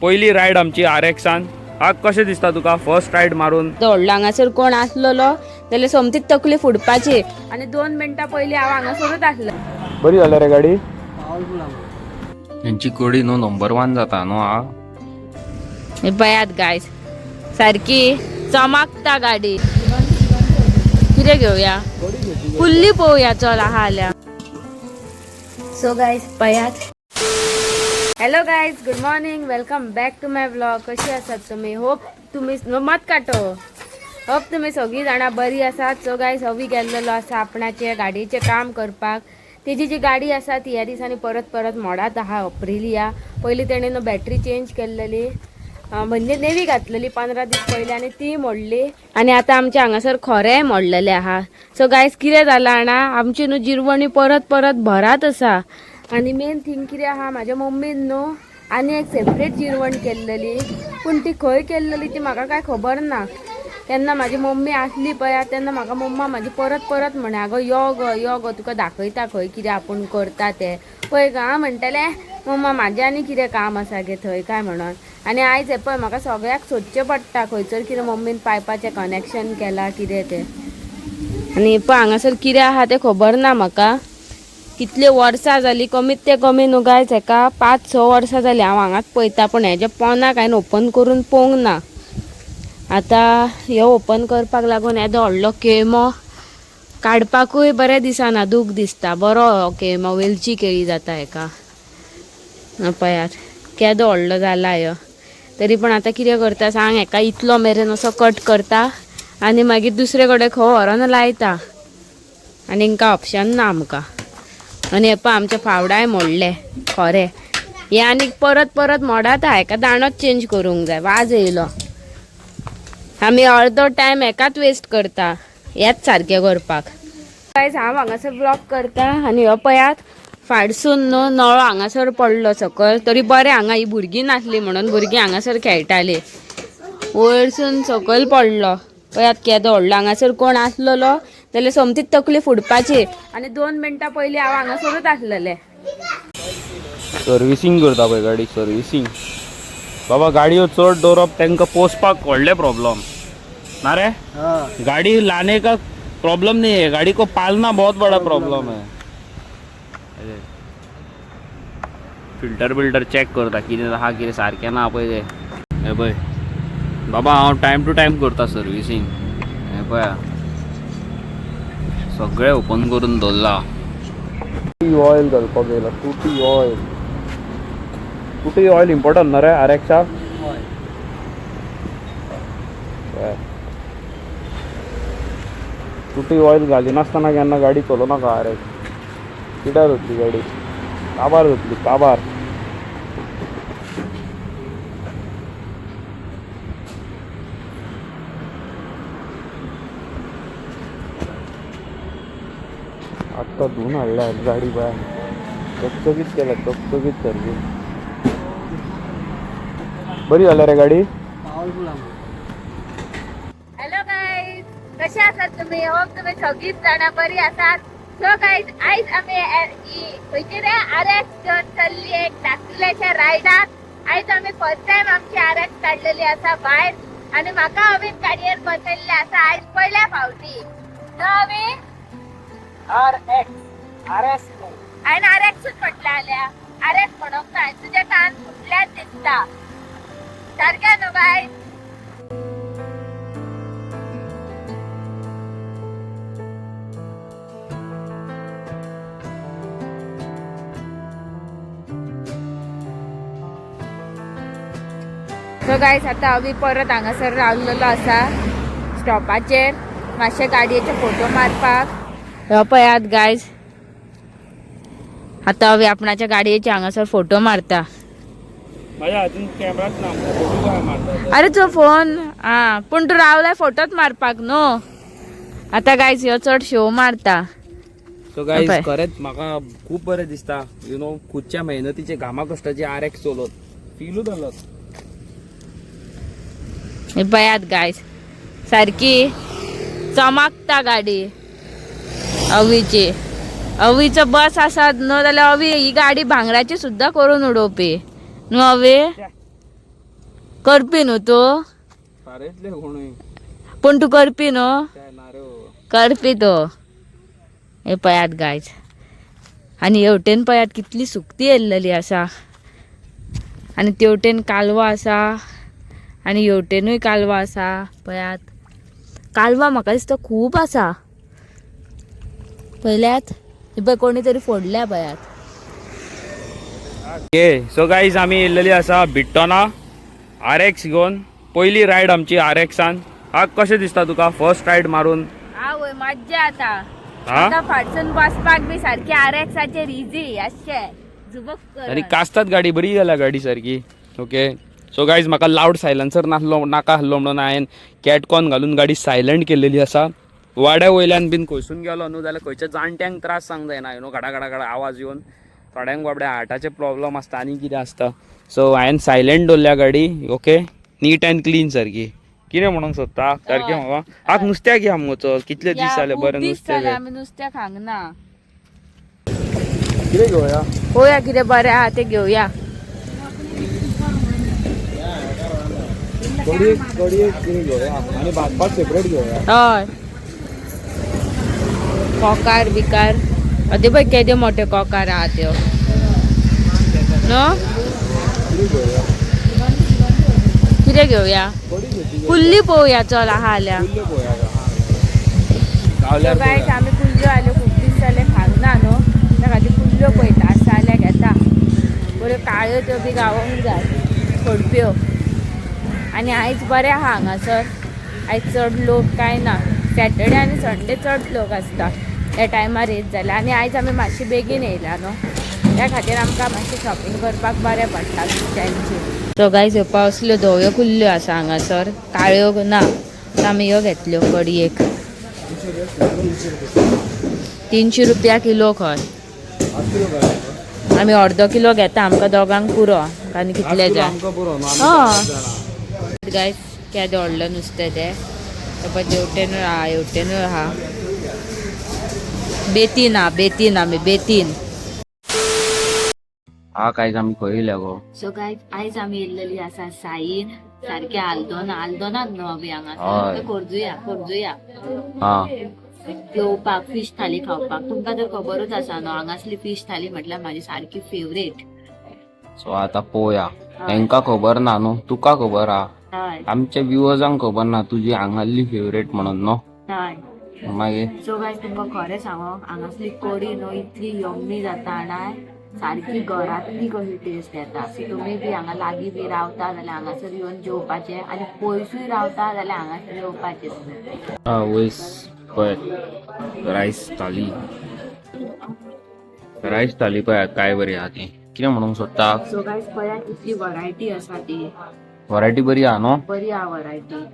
पयली रायड आमची are एक्सान. हा, कशें दिसता तुका फर्स्ट रायड मारून? व्हडलो हांगासर कोण आसलेलो जाल्यार सोमतीच तकली फुटपाची. आनी 2 मिनटां पयलीं हांव हांगासरूच आसलें. बरी जाल्या रे गाडी. हेंची कडी न्हू नंबर 1 जाता न्हू. हा. हे पळयात गायज, सारकी चमकता गाडी. कितें घेवया? फुल्ली पळोवया, चल आहा जाल्यार. सो गायज पळयात. Hello guys, good morning, welcome back to my vlog. कशी आसात तुमी? होप तुमी मत काटो, होप तुमी सगळीं जाणां बरी आसात. सो गायज, हवी गेल्लेलो आसा आपणाचे गाडयेचें काम करपाक. तेजी जी गाडी आसा ती ह्या दिसांनी परत परत मोडात आहा. अप्रिलिया पयलीं तेणें न्हू बॅटरी चेंज केल्लेली, म्हणजे नेवी घातलेली 15 दीस पयलीं आनी ती मोडली. आनी आतां आमच्या हांगासर खोरेंय मोडलेलें आहा. सो गायज, कितें जालां जाणा, आमची न्हू जिरवणी परत परत भरात आसा. आनी मेन थींग कितें आहा, म्हाज्या मम्मीन न्हू आनी एक सेपरेट जिरवण केल्लेली, पूण ती खंय केल्लेली ती म्हाका कांय खबर ना. तेन्ना म्हाजी मम्मी आसली पळय, तेन्ना म्हाका मम्मा म्हाजी परत परत म्हणे, आगो यो गो यो गो, तुका दाखयता खंय कितें आपूण करता तें पळय गा. हांव म्हणटलें, मम्मा म्हाजें आनी कितें काम आसा गे थंय काय म्हणून. आनी आयज हें पळय, म्हाका सगळ्याक सोदचें पडटा खंयसर कितें मम्मीन पायपाचें कनेक्शन केलां कितें तें. आनी पळय हांगासर कितें आहा तें खबर ना म्हाका. कितली वर्सां जालीं, कमीत ते कमी न्हू गायज हेका 5-6 वर्सां जालीं हांव हांगाच पळयता, पूण हेजे पोनाक हांवें ओपन करून पळोवंक ना. आतां ह्यो ओपन करपाक लागून येदो व्हडलो केळमो काडपाकूय बरें दिसना, दूख दिसता. बरो हो केळमो, वेलची केळी जाता हेका. पळयात केदो व्हडलो जाला ह्यो. तरी पण आतां कितें करता सांग, हेका इतलो मेरेन असो कट करता आनी मागीर दुसरे कडेन खंय व्हरोन लायता. आनी काय ऑप्शन ना आमकां. आनी हे पळय आमचे फावडाय मोडले खरे हे, आनी परत परत मोडाता. हेका दांडोच चेंज करूंक जाय. वाज येयलो. आमी अर्दो टायम हेकाच वेस्ट करता हेच सारकें करपाक. गायज, हांव हांगासर ब्लॉग करता आनी हो पळयात फाडसून न्हू नळो हांगासर पडलो सकयल. तरी बरें हांगा ही भुरगीं नासली म्हणून, भुरगीं हांगासर खेळटालीं. वयरसून सकयल पडलो, पळयात केदो व्हडलो. हांगासर कोण आसलेलो जाल्यार सोमतीच तकली फुटपाची. आनी 2 मिनटां पयलीं हांव हांगासरूच आसलेलें. सर्विसींग करता पळय गाडी, सर्विसींग. बाबा, गाडयो चड दवरप तांकां पोसपाक व्हडलें प्रॉब्लम ना रे. गाड़ी लाने का प्रॉब्लम नहीं है, गाड़ी को पालना बहुत बड़ा प्रॉब्लम है. फिल्टर बिल्टर चेक करता कितें आहा, कितें सारकें ना पळय तें. हें पळय बाबा, हांव टायम टू टायम करता सर्विसींग. हें पळया, सगळें ओपन करून दवरलां. ऑयल घालपाक येयला, टुटी ऑयल. टुटी ऑयल इम्पॉर्टंट ना रे are एक्साक. टुटी ऑयल घालिनासतना केन्ना गाडी चलोवं नाका. आर एक्स पिड्यार जातली गाडी, काबार जातली काबार. आत्ता धुवून हाडल्या गाडी, बाय चकचकीत केल्या, चकचकीत सारकी. बरी जाल्या रे गाडी. हॅलो गायज, कसे आसात तुम्ही? होप तुम्ही सगळीच जाणां बरी आसात. सो गायज, आयज आमी खंयची रे आर एक्स घेवन चल्ली एक धाकटुल्याच्या रायडाक. आयज आमी फर्स्ट टायम आमची आर एक्स काडलेली आसा भायर आनी म्हाका अवीन गाडयेर बसयल्ले आसा आयज पयल्या फावटी. न्हू अवी? R X, R S. हांवें आर एक्सूच म्हटलें जाल्यार आर एक्स म्हणूंक ना. तुजे कान फुटल्यात दिसता सारकें न्हू गायज? सो गायज, आतां आमी परत हांगासर रावलेलो आसा स्टॉपाचेर मातशे गाडयेचे फोटो मारपाक. हो पळयात गायज, आतां आमी आपणाच्या गाडयेचे हांगासर फोटो मारता. माझ्या हातीन कॅमेराच ना, फोटो काय मारता? अरे तो फोन हा, पूण तूं रावलाय फोटोच मारपाक न्हू. आतां गायज ह्यो चड शो मारता. सो गायज, पळय. खरेंच म्हाका खूब बरें दिसता, you know, खुदच्या मेहनतीचे घामा कश्टाचे are x चलोत फिलूच जालो. हे पळयात गायज, सारकी चमकता गाडी अवीची. अवीचो बस आसा न्हू जाल्यार अवी ही गाडी भांगराची सुद्दां करून उडोवपी न्हू अवी? करपी न्हू तूं? पूण तूं करपी न्हू? करपी तो. हे पळयात गायज, आनी हेवटेन पळयात कितली सुकती येयल्लेली आसा. आनी तेवटेन कालवा आसा आनी हेवटेनूय कालवा आसा. पळयात कालवा म्हाका दिसता खूब आसा. पळयल्यात हे पळय कोणी तरी फोडल्या पळयात. ओके सो गाईज, आमी येयल्लेली आसा बिट्टोना RX घेवन. पयली रायड आमची RX-आन. हा, कशें दिसता तुका फर्स्ट रायड मारून? आवय, मज्जा आता. हा. आता फाटसून बसपाक बी सारकी RX-आचेर इजी अशें जुबक. आनी कास्तात गाडी बरी जाल्या गाडी सारकी. ओके सो गायज, म्हाका लावड सायलन्सर नासलो, नाका आसलो म्हणून हांवें कॅटकॉन घालून गाडी सायलंट केलेली आसा. वाड्या वयल्यान बीन खंयसून गेलो न्हू जाल्यार खंयच्या जाणट्यांक त्रास सांग जायना, you know, घडा घडा घडा आवाज येवन थोड्यांक बाबड्या हार्टाचे प्रॉब्लम आसता आनी कितें आसता. सो हांवें सायलंट दवरल्या गाडी. ओके, नीट अँड क्लीन सारकी. कितें म्हणूंक सोदता सारकें म्हाका? आक नुस्त्याक या मुगो, चल. कितले दीस जाले बरें नुस्तें जाले आमी नुस्तें खांक ना. कितें घेवया? पळोवया कितें बरें आहा तें घेवया. कडी कडी कितें घेवया आनी भाजपाक सेपरेट घेवया. हय, कोकार बिकार ते पळय, केदे मोठे कोकार आहा त्यो न्हू. कितें घेवया? कुल्ली पळोवया, चल आहा जाल्यार. गायस, आमी कुल्ल्यो आल्यो, खूब दीस जाले खांक ना न्हू, त्या खातीर कुल्ल्यो पळयता. आसा जाल्यार घेता. बऱ्यो काळ्यो त्यो बी गावोंक जाय, फोडप्यो. आनी आयज बरें आहा हांगासर, आयज चड लोक कांय ना. सॅटर्डे आनी संडे चड लोक आसता. त्या टायमार येत जाल्यार. आनी आयज आमी मातशी बेगीन येयला न्हू, त्या खातीर आमकां मातशें शॉपिंग करपाक बरें पडटा नुस्त्यांची. सो गायज, येवपा असल्यो धव्यो कुल्ल्यो आसा हांगासर, काळ्यो ना. आमी ह्यो घेतल्यो कडयेक. 300 रुपया किलो खंय. आमी अर्दो किलो घेता, आमकां दोगांक पुरो. आनी कितले जाय? हय गायज, केदें व्हडलें नुस्तें तें. पळय, तेवटेनूय आहा, हेवटेनूय आहा. बेतीन आहा, बेतीन. आमी बेतीन. हा काय, आमी खंय येयल्या गो? सो गायज, आयज आमी येयल्लेली आसा साईन, सारकें आल्दोना. आल्दोनात न्हू अभी हांगा? हय. खोर्जुया, खोर्जुया. हा. जेवपाक, फिश थाली खावपाक. तुमकां तर खबरूच आसा न्हू, हांगासली फिश थाली म्हटल्यार म्हाजी सारकी फेवरेट. सो आता पोवया. हेंका खबर ना न्हू, तुका खबर आहा. हय. आमच्या व्ह्युअर्सांक खबर ना तुजी हांगासली फेवरेट म्हणून न्हू. हय. मागीर? सो गायज, तुमकां खरें सांगो, हांगासली कडी न्हू इतली यम्मी जाता जाणा, सारकी घरांतली कशी टेस्ट येता. सो तुमी बी हांगा लागीं बी रावता जाल्यार हांगासर येवन जेवपाचें आनी पयसूय रावता जाल्यार हांगासर येवपाचें तुमी. वयस पळय, रायस थाली, रायस थाली पळय काय बरी आहा ती. कितें म्हणूंक सोदता? सो गायज, पळयात कितली वरायटी आसा ती. व्हरायटी बरी आहा न्हू. बरी आहा वरायटी.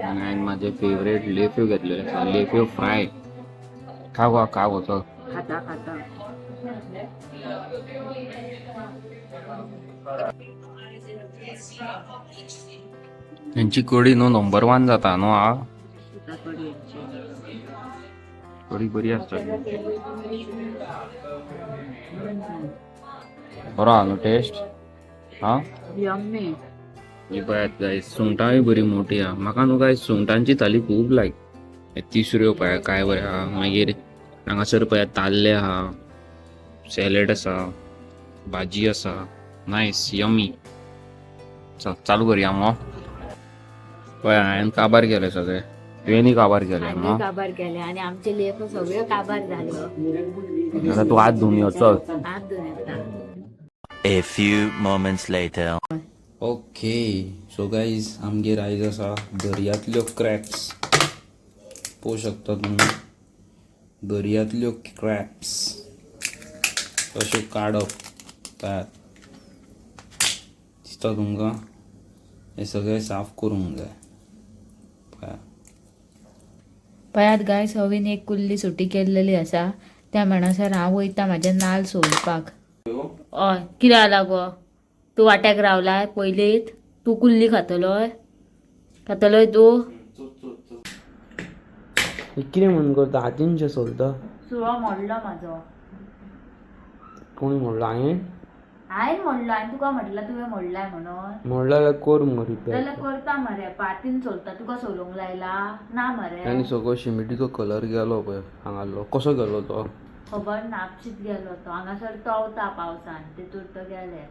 आनी हांवें म्हाजे फेवरेट लेफ्यो घेतलेले आसा, लेफ्यो फ्राय. खा गो, खा गो, चल. खाता खाता. हेंची कडी न्हू नंबर वन जाता न्हू. हा. कडी हेंची. कडी बरी आसता. बरो आहा न्हू टेस्ट? हा. यम्मी. ही पळयात गायस, सुंगटांय बरी मोठी आहा. म्हाका न्हू गायस सुंगटांची थाली खूब लायक. हे तिसऱ्यो पळय काय बरें आहा. मागीर हांगासर पळयात ताल्ले आहा, सॅलड आसा, भाजी आसा. Nice, yummy. चल, चालू करुया मग. पळय, हांवें काबार केले सगळे, तुवेंय काबार केले. आमी मग काबार केले आणि आमचे लेख सगळे काबार झाले. आता तू हात धुवून यो, चल. हात धुवून येता. A few moments later. Okay, so guys, आमगेर आयज आसा दर्यांतल्यो क्रॅप्स. पळोवंक शकता तुमी, दर्यांतल्यो क्रॅप्स कश्यो काडप. पळयात, दिसता तुमकां? हे सगळें साफ करूंक जाय. पळयात. पळयात गायस, हवीन एक कुल्ली सुटी केल्लेली आसा. त्या म्हणसर हांव वयता म्हाजे नाल सोलपाक. हय, कितें जाला गो? तूं वाट्याक रावलाय पयलींच. तूं कुल्ली खातलोय? खातलोय तूं? कितें म्हणून करता? हातीनशें सोलता? सुरो मोडलो म्हाजो. कोणी म्हणलो? हांवें. हांवें मोडलो. हांवें तुका म्हटलां तुवें मोडलाय म्हणून? मोडला कोर मरे रिपेर. जाल्यार करता मरे, पातीन सोलता. तुका सोलूंक लायला ना मरे. आनी सगळो शिमिटीचो कलर गेलो पळय हांगालो. कसो गेलो तो? खबर ना, आपशीच गेलो तो. हांगासर तोवता पावसान, तितूर तो गेले.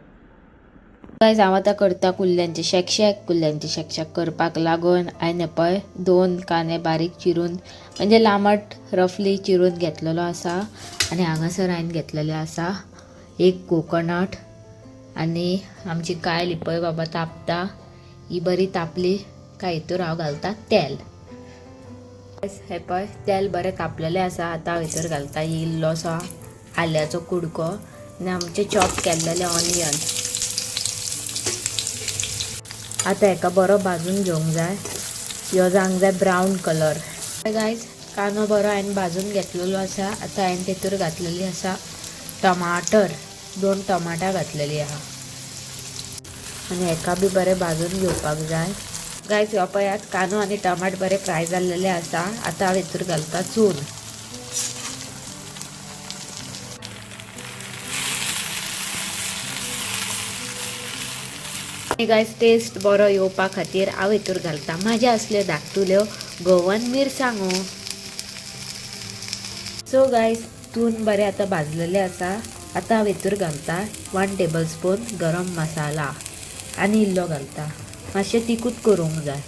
गायज, हांव आतां करता कुल्ल्यांचे शेकशेक. कुल्ल्यांचे शेकशेक करपाक लागून हांवें पळय 2 कांदे बारीक चिरून, म्हणजे लांबट रफली चिरून घेतलेलो आसा. आनी हांगासर हांवें घेतलेलें आसा एक कोकोनट. आनी आमची कायल पळय बाबा तापता, ही बरी तापली काय हितूर हांव घालता तेल. हे पळय तेल बरें तापलेलें आसा. आतां हांव हितूर घालता इल्लोसो आल्याचो कुडको आनी आमचे चॉप केल्लेले ऑनियन. आतां हेका बरो भाजून घेवंक जाय, ह्यो जावंक जाय ब्रावन कलर. गायज, कांदो बरो हांवें भाजून घेतलेलो आसा. आतां हांवें तेतूर घातलेली आसा टमाटर, 2 टमाटां घातलेली आहा. आनी हेका बी बरें भाजून घेवपाक जाय. गायज, ह्यो पळयात कांदो आनी टमाट बरे फ्राय जाल्लेले आसा. आतां हांव हेतूर घालता चून. आनी गायज, टेस्ट बरो येवपा खातीर हांव हेतूर घालता म्हाज्या असल्यो धाकटुल्यो गोवन मिरसांगो. सो गायज, तून बरें आतां भाजलेलें आसा. आतां हांव हेतूर घालता 1 टेबल स्पून गरम मसाला आनी इल्लो घालता, मातशें तिकूत करूंक जाय.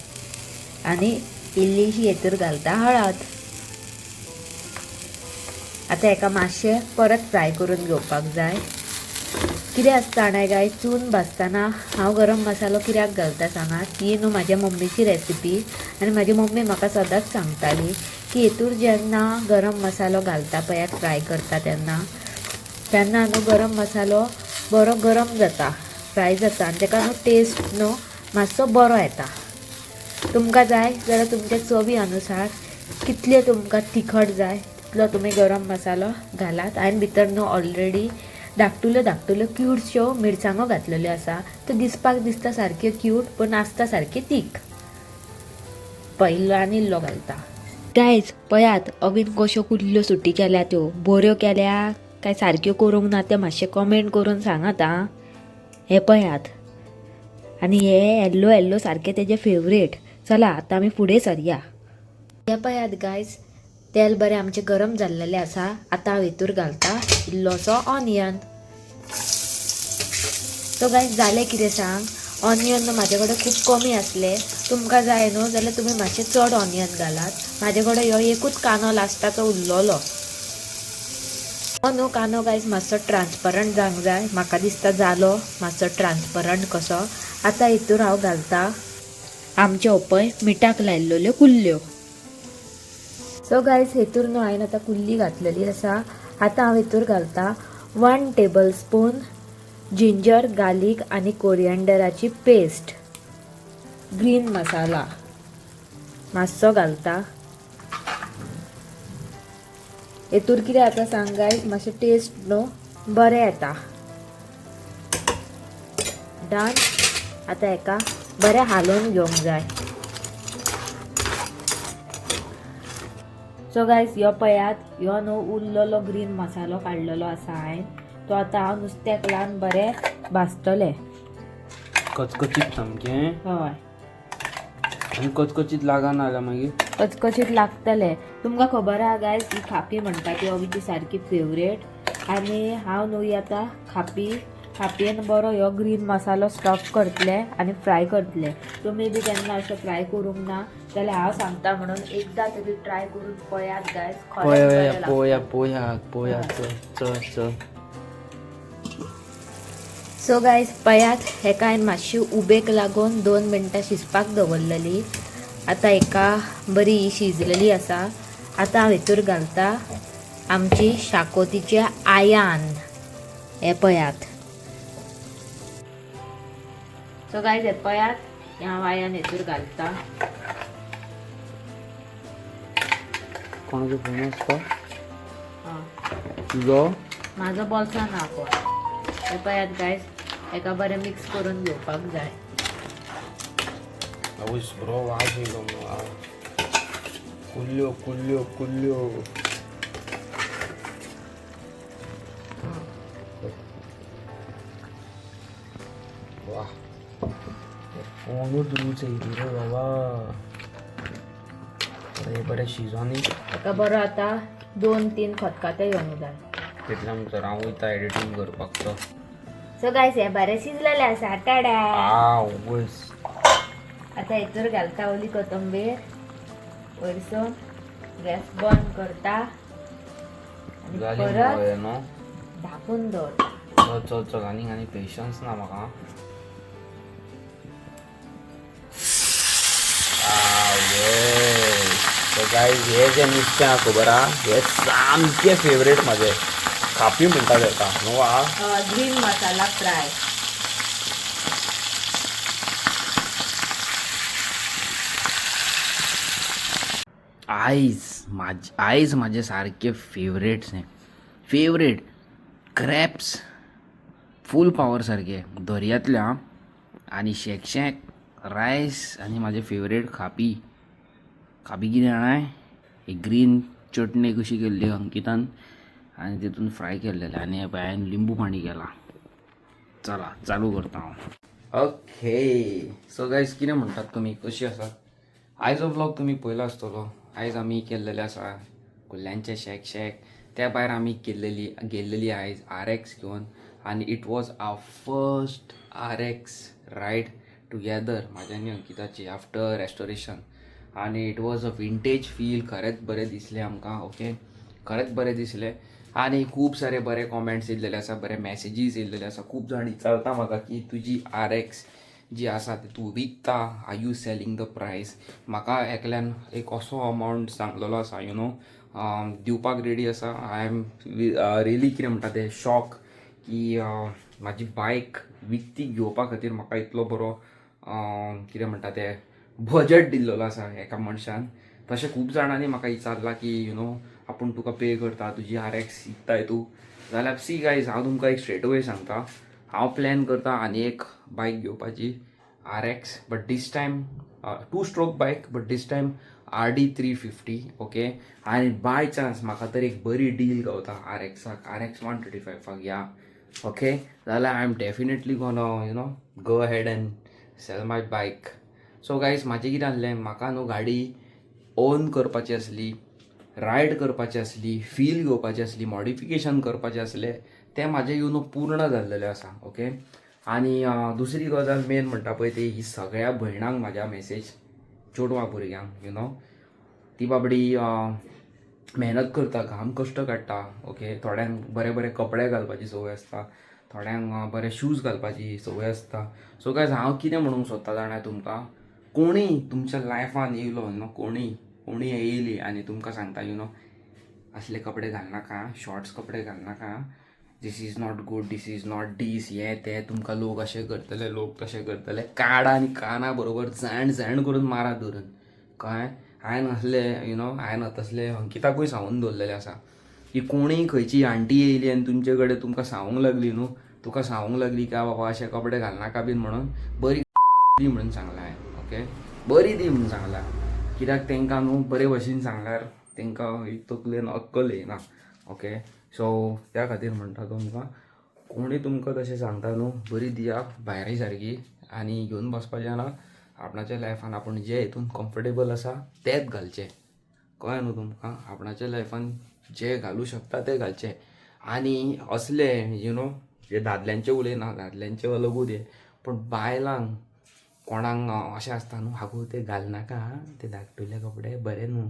आनी इल्लीशी हेतूर घालता हळद. आतां हेका मातशें परत फ्राय करून घेवपाक जाय. कितें आसता जाणा गाय, चून भाजतना हांव गरम मसालो कित्याक घालता सांगात? ही न्हू म्हाज्या मम्मीची रेसिपी. आनी म्हाजी मम्मी म्हाका सदांच सांगताली की हेतूर जेन्ना गरम मसालो घालता पळयात फ्राय करता तेन्ना, तेन्ना न्हू गरम मसालो बरो गरम जाता, फ्राय जाता आनी तेका न्हू टेस्ट न्हू मातसो बरो येता. तुमकां जाय जाल्यार तुमच्या चवी अनुसार कितले तुमकां तिखट जाय तितलो तुमी गरम मसालो घालात. हांवें भितर न्हू ऑलरेडी धाकटुल्यो धाकटुल्यो क्यूटश्यो मिरसांगो घातलेल्यो आसा. त्यो दिसपाक दिसता सारक्यो क्यूट, पूण आसता सारकी तीख. पयलो आनी इल्लो घालता. गायज पळयात अवीन कश्यो कुल्ल्यो सुटी केल्या, त्यो बऱ्यो केल्या काय सारक्यो करूंक ना तें मातशें कमेंट करून सांगात आं. हे पळयात, आनी हे येल्लो येल्लो सारके तेजे फेवरेट. चला आतां आमी फुडें सरया. हे पळयात गायज, तेल बरें आमचें गरम जाल्लेलें आसा. आतां हांव हेतूर घालता इल्लोसो ऑनियन. सो गायज, जालें कितें सांग, ऑनियन न्हू म्हाजे कडेन खूब कमी आसले. तुमकां जाय न्हू जाल्यार तुमी मातशें चड ऑनियन घालात. म्हाजे कडेन ह्यो एकूच कांदो लास्टाचो उरलेलो. हो न्हू कांदो गायज मातसो ट्रान्सपरंट जावंक जाय. म्हाका दिसता जालो मातसो ट्रान्सपरंट कसो. आतां हितूर हांव घालता आमच्यो पळय मिठाक लायल्ल्यो कुल्ल्यो. सो गायज, हेतूर न्हू हांवें आतां कुल्ली घातलेली आसा. आतां हांव हेतूर घालता 1 टेबल स्पून जिंजर गार्लीक आनी कोरिएंडराची पेस्ट, ग्रीन मसाला मातसो घालता. हेतूर कितें जाता सांग गायज, मातशें टेस्ट न्हू बरें येता. डन. आतां हेका बरें हालोवन घेवंक जाय. सो गायज, ह्यो पळयात, ह्यो न्हू उरलेलो ग्रीन मसालो काडलेलो आसा हांवें, तो आतां हांव नुस्त्याक लावन बरें भाजतलें. कचकचीत सामकें. हय. आनी कचकचीत लागना जाल्यार मागीर? कचकचीत लागतलें. तुमकां खबर आहा गायज, ही खापी म्हणटा ती अवीची सारकी फेवरेट. आनी हांव न्हू ही आतां खापयेन बरो ह्यो ग्रीन मसालो स्टफ करतलें आनी फ्राय करतलें. तुमी बी केन्ना अशें फ्राय करूंक ना जाल्यार हांव सांगता म्हणून एकदां तरी ट्राय करून पळयात गायज. पळया पळया पळया पळया, चल चल. सो गायज पळयात, हेका हांवें मातशी उबेक लागून 2 मिनटां शिजपाक दवरलेली. आतां हेका बरी शिजलेली आसा. आतां हांव हेतूर घालता आमची शाकोतीचे आयान. हे पळयात. सो गायज, हे पळयात, हांव आयान हेतूर घालता. कोणाचो फोन आसता तुजो? म्हाजो बोल्सान ना फोन. हे पळयात गायज, हेका बरें मिक्स करून घेवपाक जाय. आवयस, बरो वास येयलो. कुल्ल्यो कुल्ल्यो कुल्ल्यो. कोणूच रूच येयली रे बाबा. बरें बरें शिजोनी. ताका बरो आतां 2-3 खतखते येवंक जाय. तितल्या म्हणसर हांव वयता एडिटींग करपाक तो. सो गायस, हे बरें शिजलेलें आसा टाडा. आवयस. आतां हेतूर घालता ओली कोथंबीर वयरसून, गॅस बंद करता आनी जाली परत मगो न्हू. धाकून दवरता. चल चल चल, आनीक आनी पेशन्स ना म्हाका. गायज, हे जें नुस्तें आहा खबर आहा, हे सामकें फेवरेट म्हाजें. खापी म्हणटा तेका न्हू आ. Green masala fry. आयज म्हाजे सारके फेवरेट्स हे, फेवरेट क्रॅप्स फूल पावर सारके दर्यांतल्या आनी शेक रायस आनी म्हाजे फेवरेट खापी. खापी कितें जाणाय, एक ग्रीन चटणी कशी केल्ली अंकितान आनी तितून फ्राय केल्लेलें आनी हे पळय हांवें लिंबू पाणी केलां. चला चालू करता हांव. ओके, सो गायज, कितें म्हणटात तुमी, कशी आसात? आयजो व्लॉग तुमी पळयलो आसतलो. आयज आमी केल्लेलें आसा कुल्ल्यांचें शेक शेक. त्या भायर आमी केल्लेली गेल्लेली आयज आर एक्स घेवन आनी it was our first RX ride together, म्हाज्या आनी अंकिताची, आफ्टर रेस्टोरेशन. आनी it was a vintage feel. खरेंच बरें दिसलें आमकां. ओके, खरेंच बरें दिसलें आनी खूब सारे बरे कॉमेंट्स येयल्लेले आसा, बरे मॅसेजीस येयल्लेले आसा. खूब जाण विचारता म्हाका की तुजी आर एक्स जी आसा ती तूं विकता, are you selling the price? म्हाका एकल्यान एक असो अमावंट सांगलेलो आसा, you know, दिवपाक रेडी आसा. I am really, कितें म्हणटा तें, शॉक की म्हाजी बायक विकती घेवपा खातीर म्हाका इतलो बरो, कितें म्हणटा तें, बजट दिल्लेलो आसा एका मनशान. तशें खूब जाणांनी म्हाका विचारलां की you know, आपूण तुका पे करता, तुजी आर एक्स विकताय तूं जाल्यार. सी गायज, हांव तुमकां एक स्ट्रेट अवे सांगता, हांव प्लॅन करता आनी एक बायक घेवपाची RX, but this time two stroke bike, but this time RD 350. Okay, आनी बाय चान्स म्हाका तर एक बरी डील गावता आर एक्साक, आर एक्स 135फाक या, ओके, जाल्यार I am definitely gonna go ahead and sell my bike. So guys, म्हाजें कितें आहलें, म्हाका न्हू गाडी ओन करपाची आसली, रायड करपाची आसली, फील घेवपाची आसली, मॉडिफिकेशन करपाचें आसलें, तें म्हाजें you know पूर्ण जाल्लेलें आसा. ओके, आनी दुसरी गजाल मेन म्हणटा पळय ती ही सगळ्या भयणांक म्हाज्या मेसेज, चेडवां भुरग्यांक, you know, ती बाबडी मेहनत करता, घाम कश्ट काडटा. ओके, थोड्यांक बरे बरे कपडे घालपाची संवय आसता, थोड्यांक बरे शूज घालपाची संवय आसता. सो गायज, हांव कितें म्हणूंक सोदता जाणा तुमकां, कोणीय तुमच्या लायफान येयलो न्हू, कोणीय कोणीय येयली आनी तुमकां सांगता, you know, असले कपडे घालनाका, शॉर्ट्स कपडे घालनाका, this is not good, this is not this, हें तें, तुमकां लोक अशें करतले, लोक तशें करतले, काडा आनी काना बरोबर झँड झँड करून मारा धरून. कळ्ळें? हांवें असले you know, हांवें तसलें अंकिताकूय सांगून दवरलेलें आसा की कोणीय खंयची आंटी येयली आनी तुमचे कडेन तुमकां सांगूंक लागली न्हू, तुका सांगूंक लागली काय बाबा अशे कपडे घालनाका बीन म्हणून, बरी दी म्हणून सांगलां हांवें. ओके, बरी दी म्हणून सांगलां, कित्याक तांकां न्हू बरे भशेन सांगल्यार तांकां एक तकलेन अक्कल येयना. ओके, सो त्या खातीर म्हणटा तुमकां, कोणूय तुमकां तशें सांगता न्हू, बरी दिया भायरी सारकी आनी घेवन बसपाचें ना. आपणाच्या लायफान आपूण जे हितून कम्फर्टेबल आसा तेंच घालचें. कळ्ळें न्हू तुमकां? आपणाच्या लायफान जे घालूं शकता तें घालचें. आनी असले you know, जे दादल्यांचें उलयना, दादल्यांचें अलगूच हें, पूण बायलांक कोणाक अशें आसता न्हू, आगो ते घालनाका आं, ते धाकटुले कपडे बरे न्हू,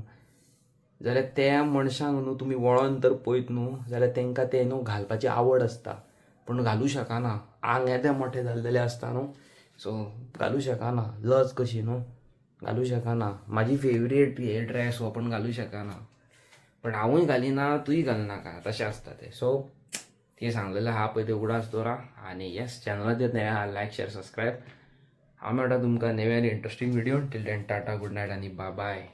जाल्यार त्या मनशांक न्हू तुमी वळोन तर पळयत न्हू जाल्यार तांकां तें न्हू घालपाची आवड आसता, पूण घालूं शकना. आंग येदें मोठें जाल्लेलें आसता न्हू, सो घालूं शकना. लज कशी न्हू, घालूं शकना. म्हाजी फेवरेट हे ड्रेस हो, पूण घालूं शकना. पण हांवूय घालिना, तूंय घालनाका, तशें आसता तें. सो ते सांगलेलें आहा पळय तें उगडास दवरा. आनी येस, चॅनलाचेर नवे आहा, लायक, शेर, सबस्क्रायब. हांव मेळटा तुमकां नवे आनी interesting video. Till then, tata, good night आनी बाय बाय.